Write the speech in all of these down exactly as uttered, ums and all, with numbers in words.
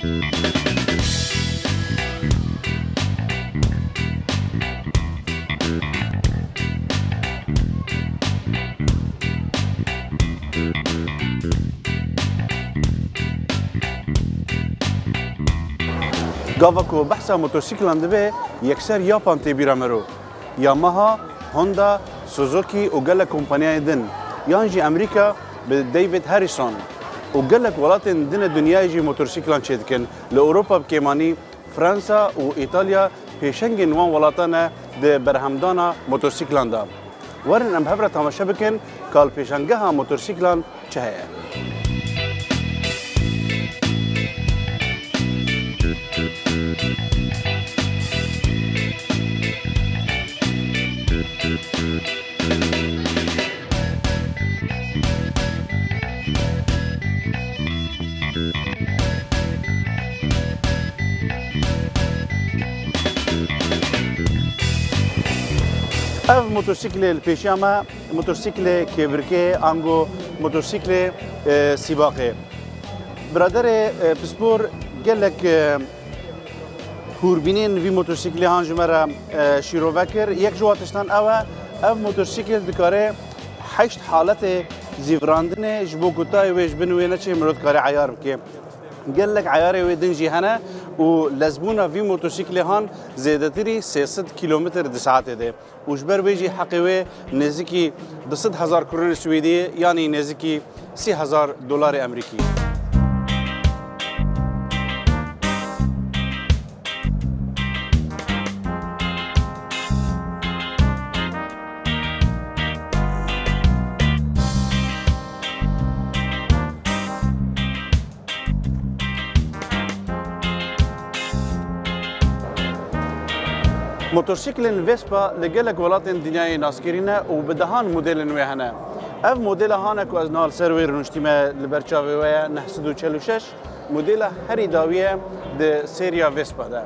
Gava ku behsa motorsîklan dibe, yekser Yapan tê bîra mero. Yamaha, Honda, Suzuki û gelek kompaniyayên din, yan jî Amerîka bi David Harrison û gelek welatên din ê dinyayê jî motorsîklan çêdikin. Li Ewropa bi kêmanî Fransa û Îtalya pêşengên wan welatan e di berhemdana motorsîklan de. Werin em hev re temaşe bikin ka li pêşangeha motorsîklan çi heye. Ev motorsîklê li pêşiya me, motorsîklê kêbrikê, ango motorsîklê, e, sîbaqê. Biraderê, e, pispor gelek, e, hûrbînên vî motorsîklê han ji me re, e, şîrove kir. Yek ji wan tiştan ew e, ev motorsîkl dikare heşt haletê zîvirandinê, ji bo ku tayê wê ji bin wê neçê, mirov dikare eyar bike. Gelek eyarê wê din jî hene û lezbûna vî motorsîklê han zêdetirî sê sed kîlometr di saetê de. Û ji ber wê jî heqê wê nêzîkî du sed hezar kurûnê Swêdî, yanî nêzîkî sî hezar dolarê Amerîkî. Motorsîklên Vespa li gelek welatên dinyayê naskirî ne û bi dehan modelên wê hene. Ev modela hane ku ez niha li ser wê rûniştîme li ber çavê we ye, neh sed û çel û şeş, modela herî dawî ye di seriya Vespa de.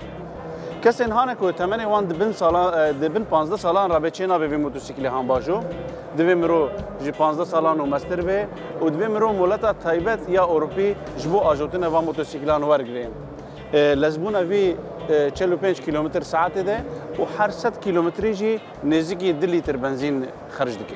Kesên hane ku temenê wan di bin sala, e, di bin panzdeh salan re bê çênabe vê motorsîklê han bajo. Divê miro ji panzdeh salan û mestir be û divê miro moleta taybet ya Ewropî ji bo ajotina van motorsîklan wergire. E, lezbûna vî, e, çel û pênc kîlometr saetê de û her sed kîlometrî jî nêzîkî du lîtr benzîn xerc dike.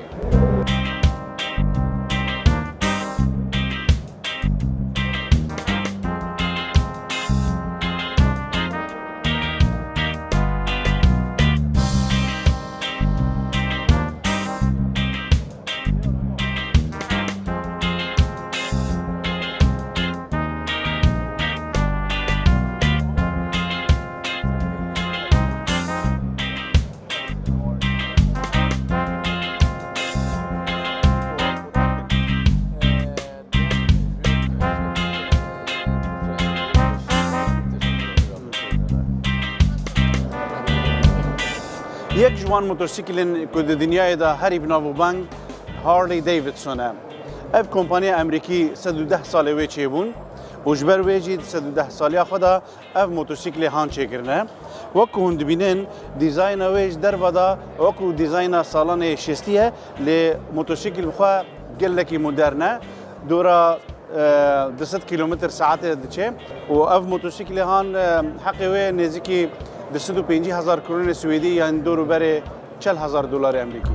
Yek ji wan motorsîklên ku di dinyayê de herî bi nav û bang Harley Davidson e. Ev kompaniya Amerîkî sed û deh salê wê çêbûn û ji ber wê jî di sed û deh saliya xwe de ev motorsîklê han çêkirine. Wek ku hûn dibînin, dîzayna wê ji derve de wekû dîzayna salanê şêstî ye, lê motorsîkl bi xwe gelekî modern e. Dora, e, du sed kîlometr saetê diçe û ev motorsîklê han, e, heqê wê nêzîkî du sed û pêncî hezar kurûnê Swêdî, yanî dor û berê çel hezar dolarê Amerîkî.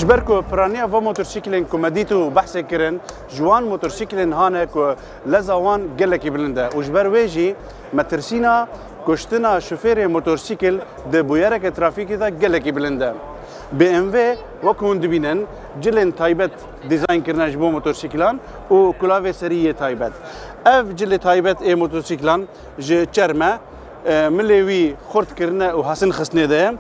Ji ber ku piraniya van motorsîklên ku me dît û behsê kirin, ji wan motorsîklên hane ku leza wan gelekî bilind e û ji ber wê jî metirsîna kuştina şofêrê motorsîkl di bûyereke trafîkê de gelekî bilind e. B M W, wek hûn dibînin, cilên taybet dîzayn kirine ji bo motorsîklan û kulavê serî yê taybet. Ev cilê taybet ê motorsîklan ji çerm e, e, milê wî xurt kirine û hesin xistinê de ye,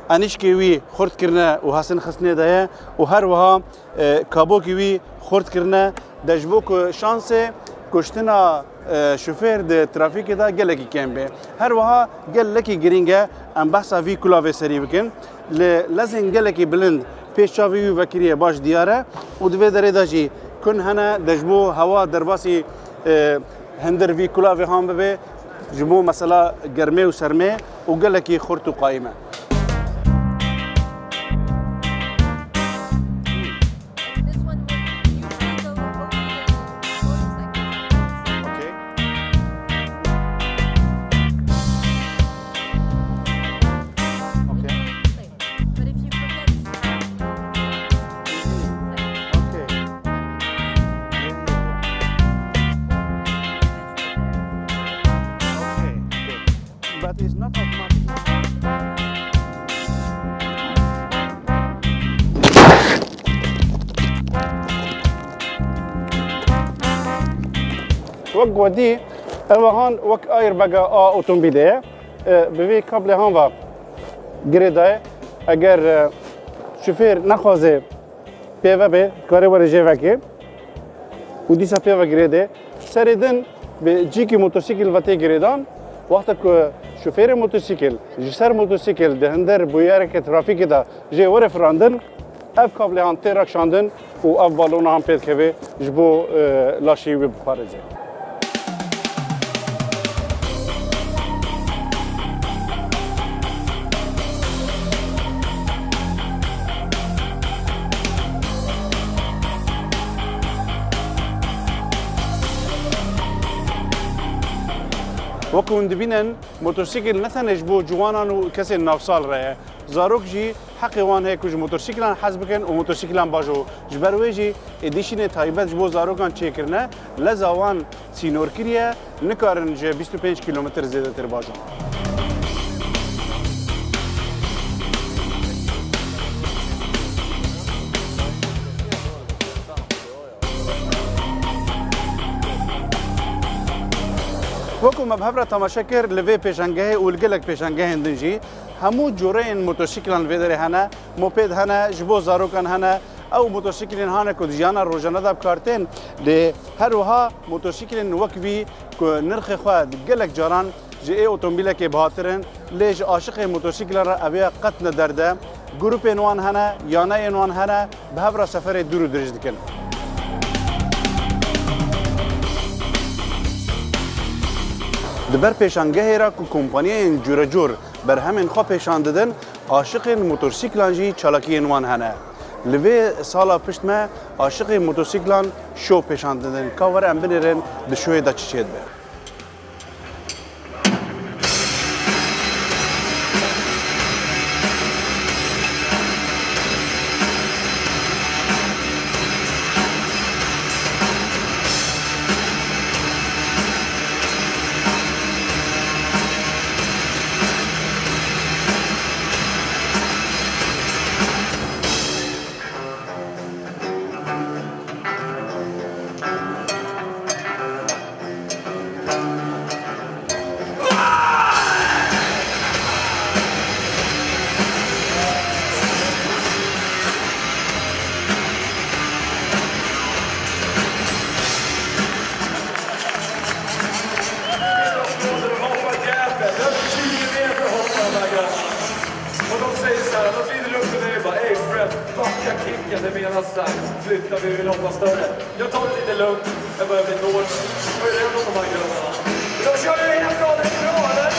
enîşkê wî xurt kirine û hesin xistinê de ye û her wiha, e, kabokê wî xurt kirine de ji bo ku şansê Kuştina, e, şofêr di trafîkê de gelekî kêm bê. Her wiha gelekî girîng e em behsa vî kulavê serî bikin. Li lezên gelekî bilind pêş çavê wî vekiriye baş diyar e û di vê derê de jî kun hene de ji bo hewa derbasî, e, hindir vî kulavê han bibe, ji bo mesela germê û sermê û gelekî xurt û qayîm e. This one would, you try the, the motorcycle. Okay. Okay. But if you forget, okay. Yeah, yeah, yeah. Okay, good. But it's not automatic. Wek godî, ev han wek airbag a otomobîlê ye. E, bi vê kablê han ve girê daye. Eger, e, şofêr nexwaze pê ve bê, dikare were jê vekê û dîsa pê ve girê dê. Serê din bi cîkî motorsîkil ve tê girêdan. Wexta ku şofêrê motorsîkil ji ser motorsîkil di hinder bûyereke trafîkê de jê were firandin, ev kablê han tê rekşandin û ev balona han pê dikeve ji bo, e, laşê wî biparêze. Wek hûn dibînin, motorsîkil ne tenê ji bo ciwanan û kesên navsal re ye. Zarok jî heqê wan heye ku ji motorsîkilan hez bikin û motorsîkilan bajo. Ji ber wê jî êdîşînê taybet ji bo zarokan çêkirine, leza wan sînorkirî ye, nikarin ji bîst û pênc kîlometr zêdetir bajon. Wekî me bi hev re temaşe kir, li vê pêşangehê û li gelek pêşangehên din jî hemû cureyên motorsîkilan li vê derê hene, moped hene, ji bo zarokan hene. Ew motorsîkilên hane ku di jiyana rojane de bi kar tên, lê her wiha motorsîkilên wek vî ku nirxê xwe di gelek caran ji ê otomobîlekê bihatir in, lê ji aşiqê motorsîkilan re ev ya qet ne derd e. Grûpên wan hene, yaneyên wan hene, bi hev re seferê dûr û dirêj dikin. Di ber pêşangehê re ku kompaniyeyên curecûr berhemên xwe pêşan didin, aşiqên motorsîklan jî çalakiyên wan hene. Li vê sala pişt me aşiqên motorsîklan şo pêşan didin. Ka were em binêrin di şoyê de çi çêdibe. Och de säger så här, annars blir det lugnt för dig. Bara, "Ey, Fred, backa kicken, det menas så här. Flytta, vi vill hoppa större." Jag tar det lite lugnt, jag börjar bli nådig. Jag är rädd om de här grabbarna. Men de kör ju helt galet bra, eller?